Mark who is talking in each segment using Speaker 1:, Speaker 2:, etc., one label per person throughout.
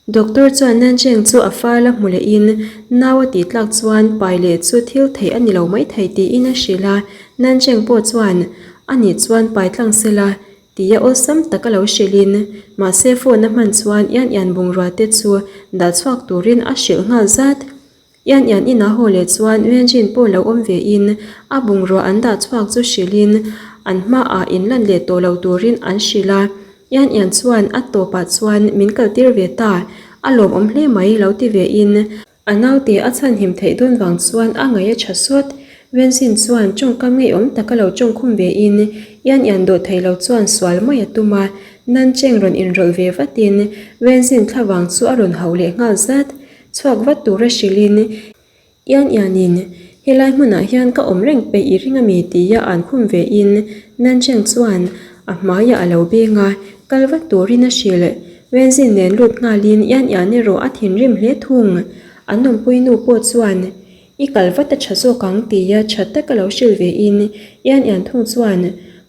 Speaker 1: Doctor chuan Nancheng chu a fal a hmu lehin nau a tih tlak chuan pai leh chu thil theih a ni lo maithei tiin a hrilh a, Nancheng pawh chuan a nih chuan pai tlang sela tia awlsam tak a lo hrilhin mahse phone a hman chuan Ian Ian bungrua te chu dah chhuak turin a hrilh nghal zat. Ian Ian inah haw leh chuan Wenjin pawh lo awm ve in a bungrua an dah chhuak chu hrilh in an hmaah in lan leh tawh lo turin an hrilh a. Ian Ian chuan a tawpah chuan min kal tir ve ta, a lawmawm hle mai lo ti ve in a naute a chhanhim theih dawn vang chuan a ngaih a tha sawt. Wenjin chuan tawngkam ngeiawm taka lo tawngkhum ve in Ian Ian dawh thei lo chuan sual mai a tum a, Nancheng rawn inrawlh ve vatin Wenjin thlavang chu a rawn hauh leh nghal zat. Chhuak vat tura hrilhin, Ian Ianin, helai hmunah hian ka awm reng peih i ring ami? tia an khum vein Nancheng chuan a hmaiah a lo beng a, kal vat turin a hrilh. Wenzin nen lut nghalin Ian Ian erawh a thinrim hle thung. An awmpui nu pawh chuan, I kal vat a tha zawk ang tia tha taka lo hrilh vein Ian Ian thung chuan,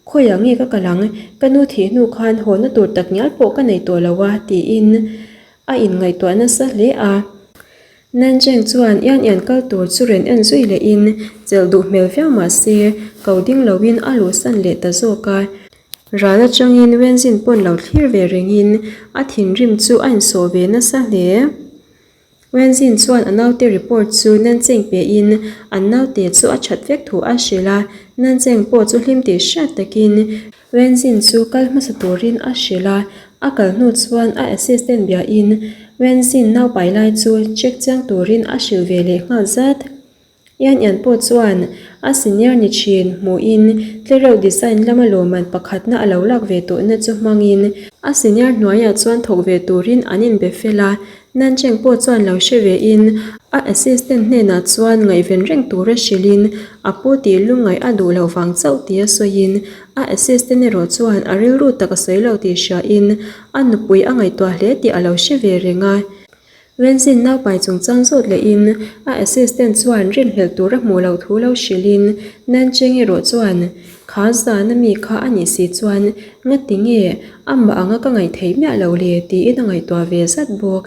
Speaker 1: Khawiah nge ka kal ang? Ka nu thih hnu khan hawna tur takngial pawh ka nei tawh lo a tiin A inngaihtuah nasa hle a. Nancheng chuan Ian Ian kal tur chu rawn en zui lehin chelh duh hmel viau mah se, ko ding loin a luhsan leh ta zawk a. Ral atangin Wenzin pawn lo thlir ve rengin a thinrim chu a insawh ve nasa hle. Wenzin chuan a naute report chu Nancheng pein an naute chu a that vek thu a hrilh a, Nancheng pawh chu hlim tih hriat takin Wenzin chu kal hmasa turin a hrilh a, a kal hnu chuan a assistant biain Wenzin naupai lai chu check chiang turin a hrilh ve leh nghal zat. Ian Ian pawh chuan a senior ni thin hmuhin tlereuh design lama lawmman pakhatna a lo lak ve tawhna chu hmangin a senior hnuaiah chuan thawk ve turin an inbe fel a, Nancheng pawh chuan lo hre ve in a assistant hnenah chuan ngaihven reng tura hrilhin a pu tih lungngaih a duh loh vang chauh tia sawiin a assistant erawh chuan a rilru tak a sawi lo tih hriain a nupui a ngaihtuah hle tih a lo hre ve reng a. Wenzin naupai chungchang zawt lehin a assistant chuan rinhlelh tur a hmuh loh thu lo hrilhin Nancheng erawh chuan kha zan a mi kha a nih si chuan ngati nge amah anga ka ngaih theih miah lo le tiin a ngaihtuah ve zat bawk.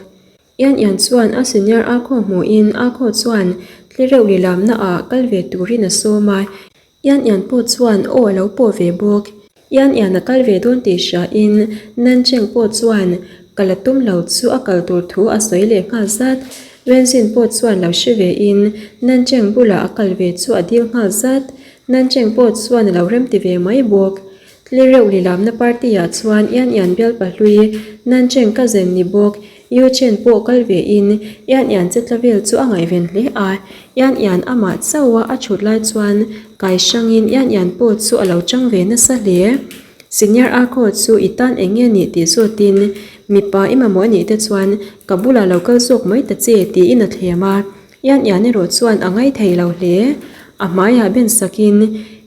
Speaker 1: Ian Ian chuan a senior a khaw hmuhin a khaw chuan tlereuh lilamna ah kal ve turin a sawm a, Ian Ian pawh chuan aw a lo pawh ve bawk. Ian Ian a kal ve dawn tih hriain Nancheng pawh chuan kal a tum lo chu a kal tur thu a sawi leh nghal zat. Wenzin pawh chuan lo hre vein Nancheng bulah a kal ve chu a dil nghal zat. Nancheng pawh chuan a lo remti ve mai bawk. Tlereuh lilamna party ah chuan Ian Ian bial pahlui Nancheng ka zen ni bawk. Yu Chen pawh kal ve in Ian Ian che tla vel chu a ngaihven hle a, Ian Ian amah chauh a a thut lai chuan kai hrang in Ian Ian pawh chu a lo chang ve nasa hle. Senior a khaw chu i tan eng nge nih tih zawt in mipa i mamawh anih te chuan ka bulah lo kal zawk mai ta che tiin a thlem a, Ian Ian erawh chuan a ngaithei lo hle. A hmaiah ben sak in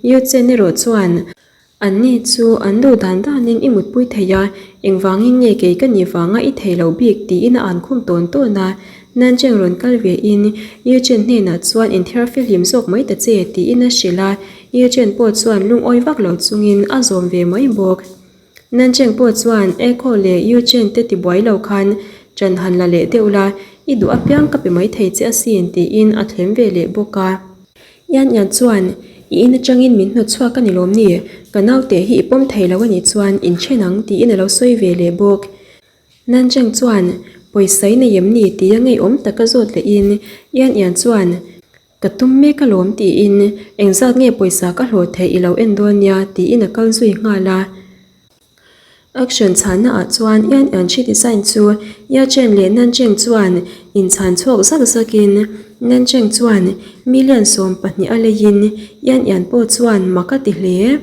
Speaker 1: Yu Chen erawh chuan Anni chu an duh dan danin i mutpui thei a, engvangin nge kei ka nih vanga i thei lo bik tiin a an khum tawn tawn a. Nancheng rawn kal ve in Yu Chen hnenah chuan inthiar fihlim zawk mai ta che tiin a hrilh a, Yu Chen pawh chuan lungawi vak lo chungin a zawm ve mai bawk. Nancheng pawh chuan Echo leh Yu Chen te tibuai lo khan ṭan han la leh deuh la, i duh apiang ka pe mai thei che asin tiin a thlem ve leh bawk a. Ian Ian chuan, I in atangin min hnawt chhuak a ni lawm ni? Ka naute hi i pawm thei lo a nih chuan in then ang tiin a lo sawi ve leh bawk. Nancheng chuan, Pawisa i nei em ni? tia ngeiawm taka zawt lehin Ian Ian chuan, Ka tum mek alawm tiin engzat nge pawisa ka hlawh theih i lo en dawn nia tiin a kal zui nghal a. Action chhanna ah chuan Ian Ian Chi design chu Ya Chen leh Nan Cheng chuan in chhan chhuak zak zak in Nan Cheng chuan million 12 a lei in Ian Ian pawh chuan mak a ti hle.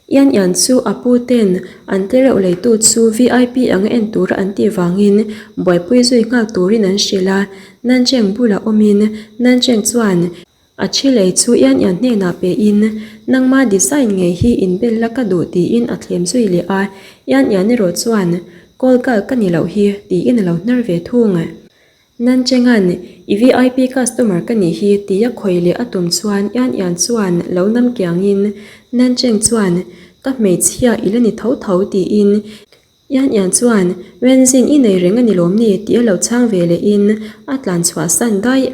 Speaker 1: Ian Ian chu a pu ten an tlereuh leitu chu VIP anga en tura an tih vangin buaipui zui nghal turin an hrilh a, Nan Cheng bulah awmin Nan Cheng chuan A thi lei chu Ian Ian hnenah pe in, Nangma design ngei hi inbel la ka duh tiin a thlem zui leh a, Ian Ian erawh chuan, Call girl ka ni loh hi tiin a lo hnar ve thung. Nanchenga'n, I VIP customer ka nih hi tia khawi leh a tum chuan Ian Ian chuan lo nam kiangin, Nancheng chuan, Ka hmeichhia i la ni tho tho tiin. Ian Ian chuan, Wenzin i nei reng a ni lawm ni? tih a lo chhang ve lehin a tlan chhuah san daih.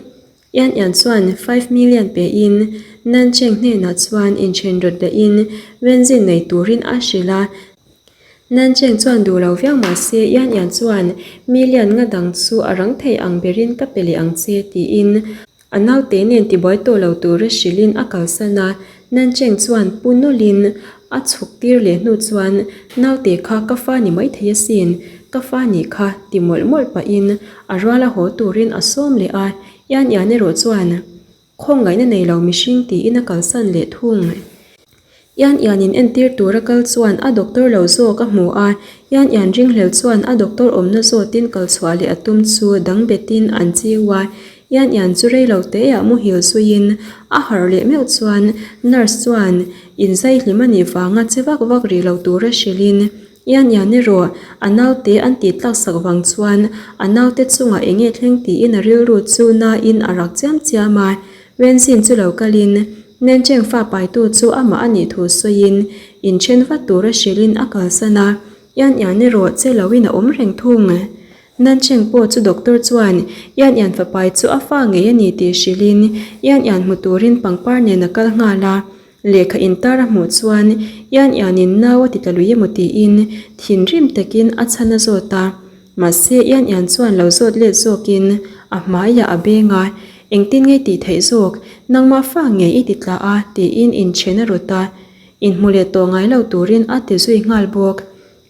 Speaker 1: Ian Ian chuan five million pe in Nan Cheng hnenah chuan inthen rawt lehin Wenzin nei turin a hrilh a. Nan Cheng chuan duh lo viau mah se Ian Ian chuan million nga dang chu a rang thei ang berin ka pe leh ang che tiin A naute nen tibuai tawh lo tura hrilhin a kalsan a, Nancheng chuan pu nawlhin a chhuk tir leh hnu chuan naute kha ka fa ni maithei asin, ka fa nih kha ti mawlh mawlh pahin a ruala haw turin a sawm leh a, Ian Ian erawh chuan khawngaihna nei lo mihring tiin a kalsan leh thung. Ian Ian in entir tura kal chuan a doctor lo zawk a hmu a, Ian Ian ringhlel chuan a doctor awmna zawtin kal chhuah leh a tum chu dang betin an chiu a, Ian Ian chu rei lo teah muhil zuiin a harh leh meuh chuan nurse chuan in zai hlim a nih vanga che vak vak rih lo tura hrilhin Ian Ian erawh a naute an tih tlak sak vang chuan a naute chungah eng nge thleng tiin a rilru chu nain a rak chiam chiam a, Wenzin chu lo kalin Nencheng fa paitu chu amah a nih thu sawiin inthen vat tura hrilhin a kalsan a, Ian Ian erawh che loin a awm reng thung. Nancheng pawh chu doctor chuan Ian Ian fapai chu a fa ngei a ni tih hrilhin Ian Ian hmu turin pangpar nen a kal nghal a, lehkha intar a hmuh chuan Ian Ian-in nau a ti tla lui emaw tiin thinrim takin a chhan a zawt a. Mahse, Ian Ian chuan lo zawt let zawkin a hmaiah a beng a, Engtin nge tih theih zawk, nangmah fa nge i ti tla a? tiin inchen a rawt a, inhmu leh tawh ngai lo turin a ti zui nghal bawk.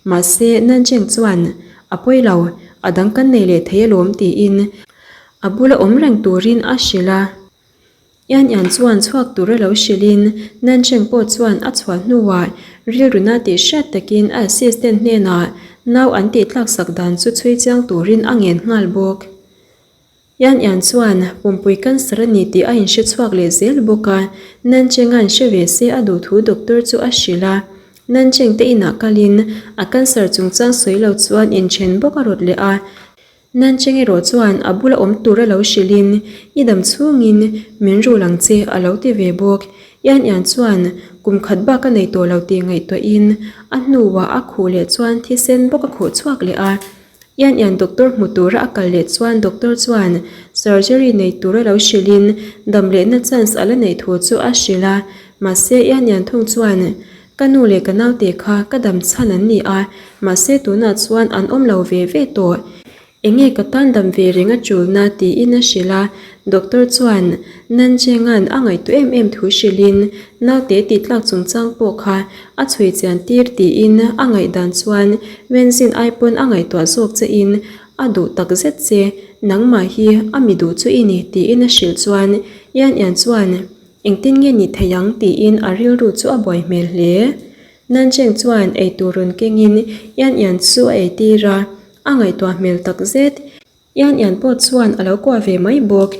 Speaker 1: Mahse, Nancheng chuan, A pawi lo, a dang kan nei leh thei alawm tiin a bula awm reng turin a hrilh a. Ian Ian chuan chhuak tura lo hrilhin Nancheng pawh chuan a chhuah hnuah rilruna tih hriat takin a assistant hnenah nau an tih tlaksak dan chu chhui chiang turin a ngen nghal bawk. Ian Ian chuan pumpui cancer a ni tih a inhre chhuak leh zel bawk a, Nancheng-a'n hre ve se a duh thu doctor chu a hrilh a. Nancheng te inah kalin a cancer chungchang sawi lo chuan inthen bawk a rawt leh a. Nancheng erawh chuan a bula awm tur a lo hrilhin, I dam chhungin min rul ang che a lo ti ve bawk. Ian Ian chuan kum khat bak a nei tawh lo tih ngaihtuahin a hnuah a khuh leh chuan thisen bawk a khuh chhuak leh a. Ian Ian doctor hmu tura a kal leh chuan doctor chuan surgery nei tur a lo hrilhin dam lehna chance a la neih thu chu a hrilh a. Mahse Ian Ian thung chuan Ka nu leh ka naute kha ka dam chhan an ni a, mahse tunah chuan an awm lo ve ve tawh. Enge ka tan dam ve reng a tulna tiin a hrilh a, doctor chuan Nanjenga'n a ngaihtuah em em thu hrilhin naute tih tlak chungchang pawh kha a chhui chian tir tiin a ngaihdan chuan Wenzin ai pawn a ngaihtuah zawk che in a duh tak zet che, nangmah hi a mi duh chu i ni tiin a hrilh chuan Ian Ian chuan Engtin nge ni thei ang tiin a rilru chu a buai hmel hle. Nancheng chuan eitur rawn kengin Ian Ian chu a eitir a, a ngaihtuah hmel tak zet. Ian Ian pawh chuan a lo kuah ve mai bawk.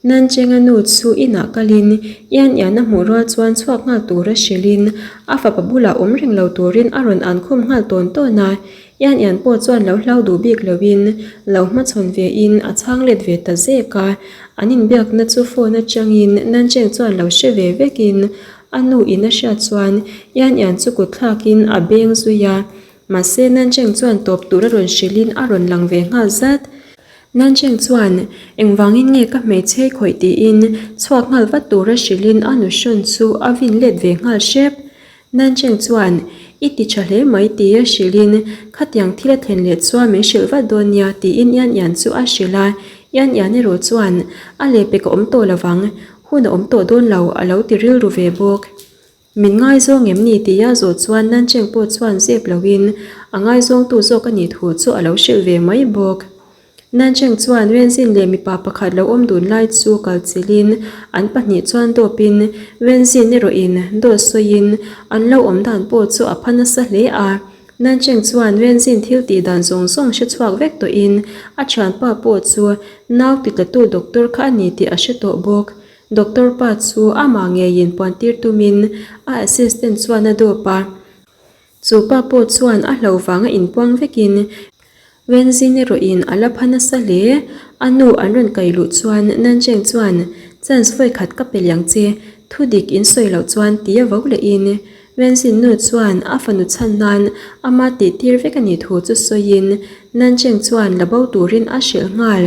Speaker 1: Nancheng a nu chu inah kalin Ian Ian a hmuh rual chuan chhuak nghal tura hrilhin a fapa bulah awm reng lo turin a rawn ankhum nghal tawn tawn a. Ian Ian pawh chuan lo hlau duh bik loin lo hmachhawn vein a chhang let ve ta zek a, an inbiakna chu phone atangin Nancheng chuan lo hre ve vekin a nu in a hriat chuan Ian Ian chu kut thlakin a beng zui a, mahse Nancheng chuan tawp tur a rawn hrilhin a rawn lang ve nghal zat. Nancheng chuan engvangin nge ka hmeichhe khawih tiin chhuak nghal vat tura hrilhin a nu hrawn chu a vin let ve nghal hrep. Nancheng chuan, I ti tha hle mai tia hrilhin, Khatiang thil a thlen leh chuan min hrilh vat dawn nia tiin Ian Ian chu a hrilh a. Ian Ian erawh chuan, A lehpek a awm tawh lovang, hun a awm tawh dawn lo a lo ti rilru ve bawk. Min ngaizawng em ni tia zawh chuan Nancheng pawh chuan zep loin a ngaizawngtu zawk a nih thu chu a lo hrilh ve mai bawk. Nancheng chuan Wenzin leh mipa pakhat lo awm dun lai chu kal chilhin an pahnih chuan dawpin Wenzin erawhin dawt sawiin an lo awm dan pawh chu a pha nasa hle a. Nancheng chuan Wenzin thil tih dan zawng zawng hre chhuak vek tawhin a thianpa pawh chu nau titlatu doctor kha a ni tih a hre tawh bawk. Doctor pa chu amah ngeiin puantir tumin a assistant chuan a dawp a. Chu pa pawh chuan a hlo vanga inpuang vekin Wenzin erawhin a la pha nasa hle. A nu an rawn kai luh chuan Nancheng chuan, Chance vawi khat ka pe liang che, thu dik in sawi loh chuan tia vo lehin. Wenzin nu chuan a fanu chhan nan ama tih tir vek a nih thu chu sawiin Nancheng chuan la bo turin a hrilh nghal.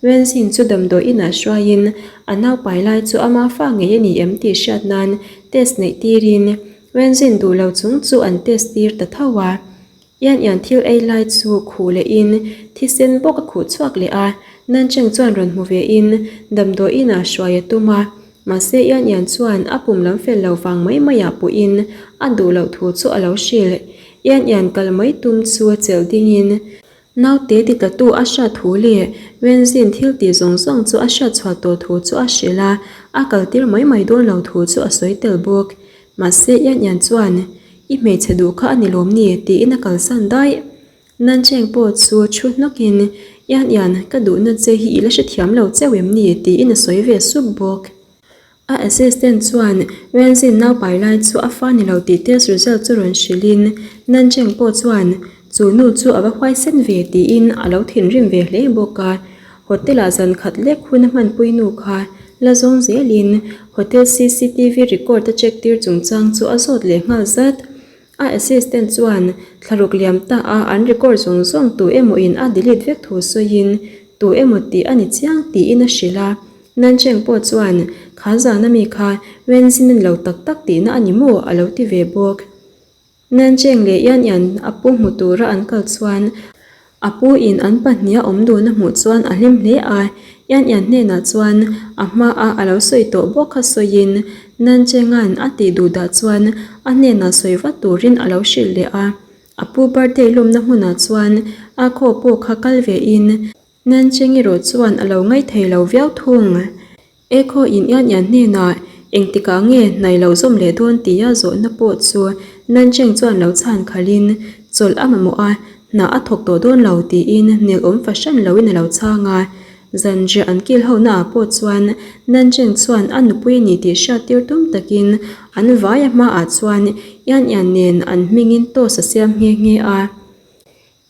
Speaker 1: Wenzin chu damdawi inah hruaiin a naupai lai chu ama fa ngei a ni em tih hriat nan test neih tirin Wenzin duh lo chung chu an test tir ta tho a. Ian Ian thil ei lai chu khuh lehin thisen bawk a khuh chhuak leh a, Nancheng chuan rawn hmu vein damdawi inah hruai a tum a, mahse Ian Ian chuan a pum lam fel lo vang mai maiah puhin a duh loh thu chu a lo hrilh. Ian Ian kal mai tum chu chelh dingin naute ti tlatu a hriat thu leh Wenzin thil tih zawng zawng chu a hriat chhuah tawh thu chu a hrilh a, a kaltir mai mai dawn lo thu chu a sawi tel bawk. Mahse Ian Ian chuan, I hmeichhe duh kha a ni lawm ni? tiin a kalsan daih. Nancheng pawh chu thu hnawkin, Ian Ian, ka duhna che hi i la hrethiam lo cheu em ni? tiin a sawi ve sup bawk. A assistant chuan Wenzin naupai lai chu a fa ni lo tih test result chu rawn hrilhin Nancheng pawh chuan, Chu nu chu a va huaisen ve tiin a lo thinrim ve hle bawk a. Hotel-ah zan khat lek hun a hmanpui nu kha la zawng zelin hotel cctv record a check tir chungchang chu a zawt leh nghal zat. A assistant chuan thlaruk liam ta a an record zawng zawng tu emaw in a delete vek thu sawiin tu emaw tih a ni chiang tiin a hrilh a. Nancheng pawh chuan kha zan ami kha Wenzin a ni lo tak tak tihna a ni maw a lo ti ve bawk. Nancheng leh Yan Yan a pu hmu tura an kal chuan a pu in an pahniha awm dun a hmuh chuan a hlim hle a, Yan Yan hnenah chuan a hmaa a lo sawi tawh bawk kha sawiin Nanchenga'n a tih duh dah chuan a hnenah sawi vat turin a lo hrilh leh a. A pu birthday lawmna hmunah chuan a khaw pawh kha kal ve in Nancheng erawh chuan a lo ngaithei lo viau thung. Ekhaw in ian ian hnenah engtikah nge hnai lo zawm leh dawn tia zawhna pawh chu Nancheng chuan lo chhan khalhin chawlh a mamawh a, hna a thawk tawh dawn lo tiin nelawm fahran loin a lo chhang a. Zanriah an kil ho naah pawh chuan Nancheng chuan a nupui a ni tih hriat tir tum takin an vai a hmaah chuan ian ian nen an hmingin toast a siam nghe nghe a.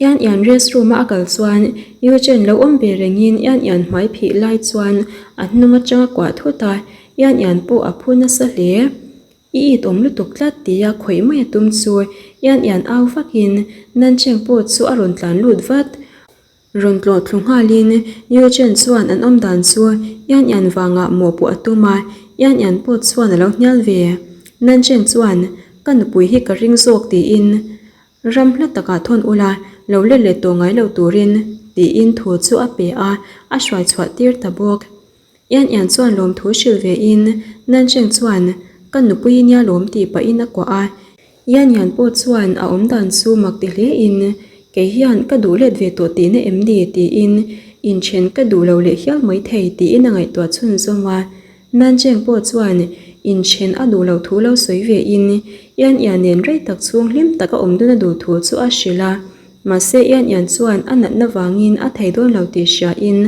Speaker 1: Ian Ian rest room a a kal chuan Eugene lo awm ve rengin Ian Ian hmai phih lai chuan a hnung atang a kuah thut a, Ian Ian pawh a phu nasa hle. I it awm lutuk tlat tia khawih mai a tum chu Ian Ian au vakin Nancheng pawh chu a rawn tlan lut vat. Rawn tlawh thlu nghalin Eugene chuan an awm dan chu Ian Ian vangah mawhpuh a tum a, Ian Ian pawh chuan a lo hnial ve. Nancheng chuan ka nupui hi ka ring zawk tiin Ram hla takah thawn ula, lo let leh tawh ngai lo turin, tiin thu chu a pe a, a hruai chhuah tir ta bawk. Ian Ian chuan lawmthu hrilh ve in, Nancheng chuan, Ka nupui nia lawm tih pahin a kuah a. Ian Ian pawh chuan a awm dan chu mak ti hle in, Kei hian ka duh let ve tawh tihna em ni? tiin, Inthen ka duh lo leh hial mai thei tiin a ngaihtuah chhunzawm a. Nancheng pawh chuan inthen a duh loh thu lo sawi ve in Ian Ian nen rei tak chhung hlim tak a awm dun a duh thu chu a hrilh a. Mahse Ian Ian chuan a natna vangin a thei dawn lo tih hria in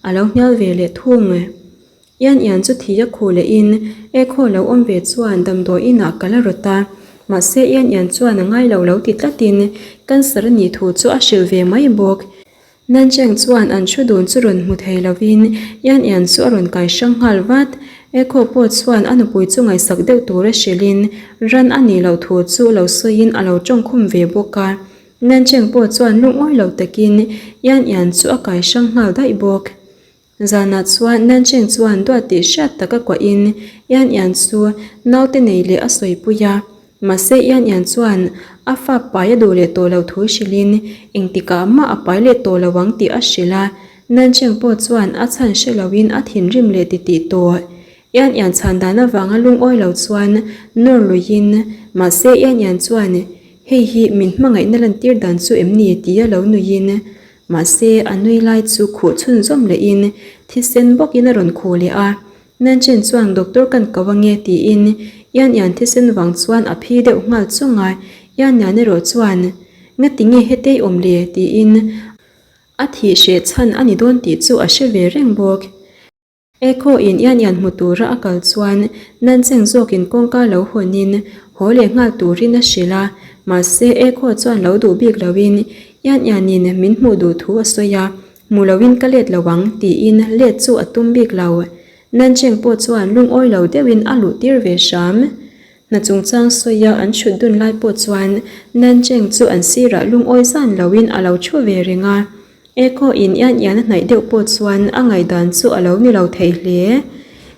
Speaker 1: a lo hnial ve leh thung. Ian Ian chu thi a khuh leh in Ekhaw lo awm ve chuan damdawi inah kal a rawt a. Mahse Ian Ian chuan a ngai lo lo ti tlat in cancer a nih thu chu a hrilh ve mai bawk. Nancheng chuan an thu dun chu rawn hmu thei lovin Ian Ian chu a rawn kai hrang nghal vat. Ekhaw pawh chuan a nupui chu ngaihsak deuh tura hrilhin ran a nih loh thu chu lo sawiin a lo tawngkhum ve bawk a. Nancheng pawh chuan lungawi lo takin Ian Ian chu a kai hrang nghal daih bawk. Zanah chuan Nancheng chuan duat tih hriat taka kuahin Ian Ian chu naute nei leh a sawipui a. Mahse Ian Ian chuan a fa pai a duh leh tawh loh thu hrilhin engtikah mah a pai leh tawh lo ang tih a hrilh a. Nancheng pawh chuan a chhan hre loin a thinrim leh titih tawh. Ian Ian chhan dan avanga lungawi lo chuan nawr luiin mahse Ian Ian chuan hei hi min hmangaihna lantir dan chu em ni tia lo nuiin Mahse, a nui lai chu khuh chhunzawm lehin thisen bawkin a rawn khuh leh a. Nanchen chuan doctor kan ko ange tiin Ian Ian thisen vang chuan a phi deuh nghal chung a. Ian Ian erawh chuan, Ngati nge hetei awm le? tiin a thih hreh chhan a ni dawn tih chu a hre ve reng bawk. Ekhaw in ian ian hmu tura a kal chuan Nancheng zawkin kawngka lo hawnin haw leh nghal turin a hrilh a, mahse Ekhaw chuan lo duh bik loin ian ianin min hmuh duh thu a sawi a, hmu loin ka let lo ang tiin let chu a tum bik lo. Nancheng pawh chuan lungawi lo deuhin a luh tir ve hram. Hna chungchang sawia an chhut dun lai pawh chuan Nancheng chu an sirah lungawi zan loin a lo thu ve reng a. Echo in ian ian a hnaih deuh pawh chuan a ngaihdan chu a lo ni lo thei hle.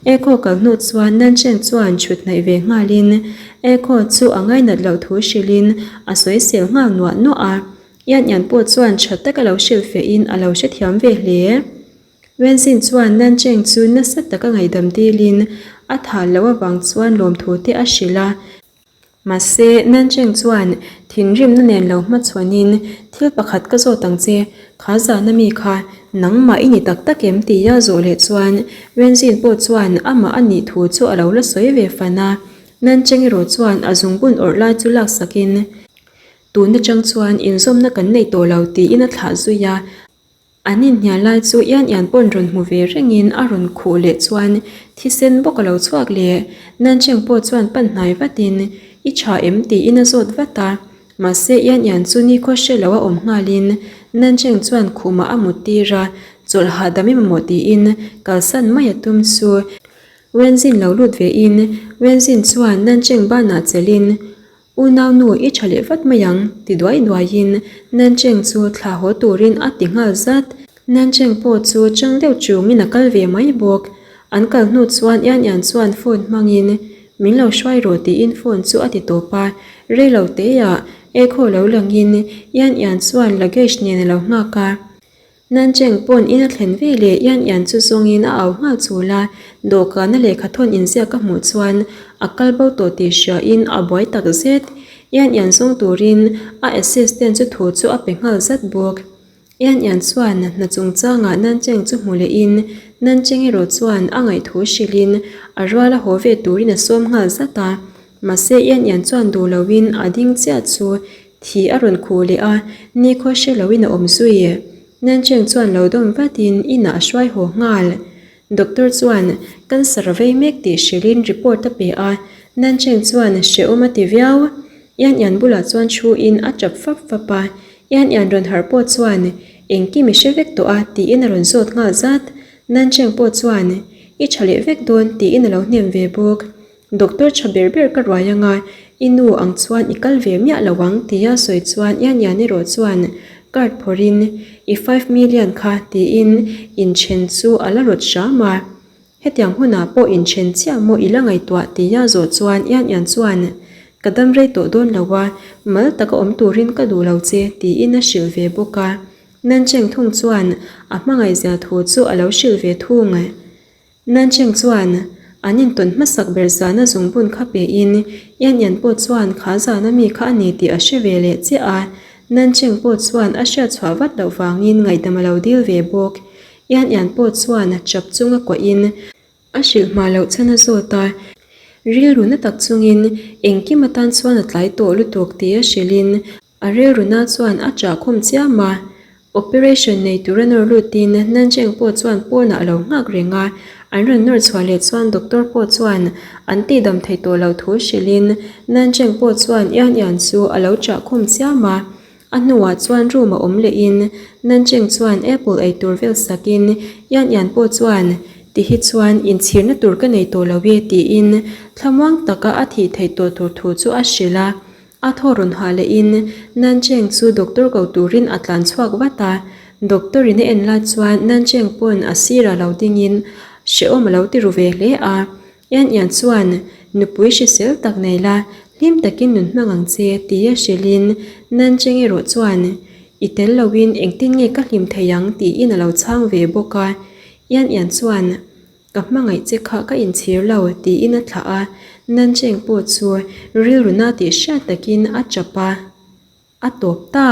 Speaker 1: Echo kal hnu chuan Nancheng chuan chhut hnaih ve nghalin Echo chu a ngainat loh thu hrilhin a sawisel nghal nuah nuah a. Ian ian pawh chuan tha taka lo hrilh fehin a lo hrethiam ve hle. Wenzin chuan Nancheng chu nasa taka ngaihdam dilin a thah loh avang chuan lawmthu te a hrilh a. Mahse, Nancheng chuan thinrimna nen lo hmachhawnin, Thil pakhat ka zawt ang che, kha zana mi kha nangmah i ni tak tak em? tia zawh leh chuan Wenzin pawh chuan amah a nih thu chu a lo la sawi ve fan a. Nancheng erawh chuan a zungbun awrh lai chu laksakin, Tun atang chuan inzawmna kan nei tawh lo tiin a thlah zui a. An inhnial lai chu ian ian pawn rawn hmu ve rengin a rawn khuh leh chuan thisen bawk a lo chhuak leh. Nancheng pawh chuan pan hnai vatin, I tha em? tiin a zawt vat a. Mahse ian ian chu nikhaw hre lo a awm nghalin Nancheng chuan khumah a mut tir a, chawlh hahdam i mamawh tiin kalsan mai a tum chu Wenzin lo lut vein Wenzin chuan Nancheng banah chelhin, Unau nu i tha leh vat mai ang, ti duai duaiin Nancheng chu thla haw turin a ti nghal zat. Nancheng pawh chu chang deuh chungin a kal ve mai bawk. An kal hnu chuan Ian Ian chuan phone hmangin min lo hruai rawh tiin phone chu a ti tawp a. Rei lo teah Echo lo langin Ian Ian chuan luggage nen a lo nghak a. Nancheng pawn in a thlen ve leh Ian Ian chu zawngin a au nghal chul a, dawhkana lehkha thawn inziak ka hmuh chuan a kal bo tawh tih hriain a buai tak zet. Ian Ian zawng turin a assistant chu thu chu a pe nghal zat bawk. Ian Ian chuan hna chungchangah Nancheng chu hmu lehin Nancheng erawh chuan a ngaihthu hrilhin a rual a haw ve turin a sawm nghal zat a, mahse Ian Ian chuan duh loin a ding chiah chu Thi a rawn khuh leh a, nikhaw hre loin a awm zui. Nancheng chuan lo dawm vatin inah a hruai haw nghal. Doctor chuan cancer a vei mek tih hrilhin report a pe a, Nancheng chuan hrehawm a ti viau. Ian Ian bulah chuan thuin a tap fap fap a, Ian Ian rawn harh pawh chuan engkim i hre vek tawh a tiin a rawn zawt nghal zat. Nancheng pawh chuan i tha leh vek dawn tiin a lo hnem ve bawk. Doctor tha ber ber ka ruai anga i nu ang chuan i kal ve miah lo ang tia sawi chuan Ian Ian erawh chuan card phawrhin i 5 million kha tiin inthen chu a la rawt hram a. Hetiang hunah pawh inthen chiah maw i la ngaihtuah tia zawh chuan Ian Ian chuan ka dam rei tawh dawn lo a, mal taka awm turin ka duh lo che tiin a hrilh ve bawk a. Nancheng thung chuan a hmangaihzia thu chu a lo hrilh ve thung. Nancheng chuan an intawn hmasak ber zana zungbun kha pein Ian Ian pawh chuan kha zana mi kha a ni tih a hre ve leh chiah a, Nancheng pawh chuan a hriat chhuah vat loh vangin ngaihdam a lo dil ve bawk. Ian Ian pawh chuan chap chunga kuahin a hrilh hma loh chhan a zawt a, rilru na tak chungin engkim atan chuan a tlai tawh lutuk tih a hrilhin A rilruna chuan a chah khum chiam a, operation nei tura nawr lutin Nancheng pawh chuan pawnah a lo nghak reng a, an rawn nawr chhuah leh chuan doctor pawh chuan an tihdam thei tawh lo thu hrilhin Nancheng pawh chuan Ian Ian chu a lo chah khum chiam a, a hnuah chuan room a awm lehin Nancheng chuan apple ei tur vel sakin Ian Ian pawh chuan ti hi chuan inchhirna tur ka nei tawh lo e tiin thlamuang taka a thih theih tawh tur thu chu a hrilh a. A thaw rawn hah lehin Nancheng chu doctor ko turin a tlan chhuak vat a, doctor in a en lai chuan Nancheng pawn a sirah lo dingin hrehawm a lo ti ru ve hle a. Ian Ian chuan nupui hrisel tak nei la, hlim takin nun hmang ang che tia hrilhin Nancheng erawh chuan i tel loin engtin nge ka hlim thei ang tiin a lo chhang ve bawk a. Ian Ian chuan Ka hmangaih che kha ka inchhir lo, tiin a thlah a, Nancheng pawh chu rilru na tih hriat takin a chap a, a tawp ta.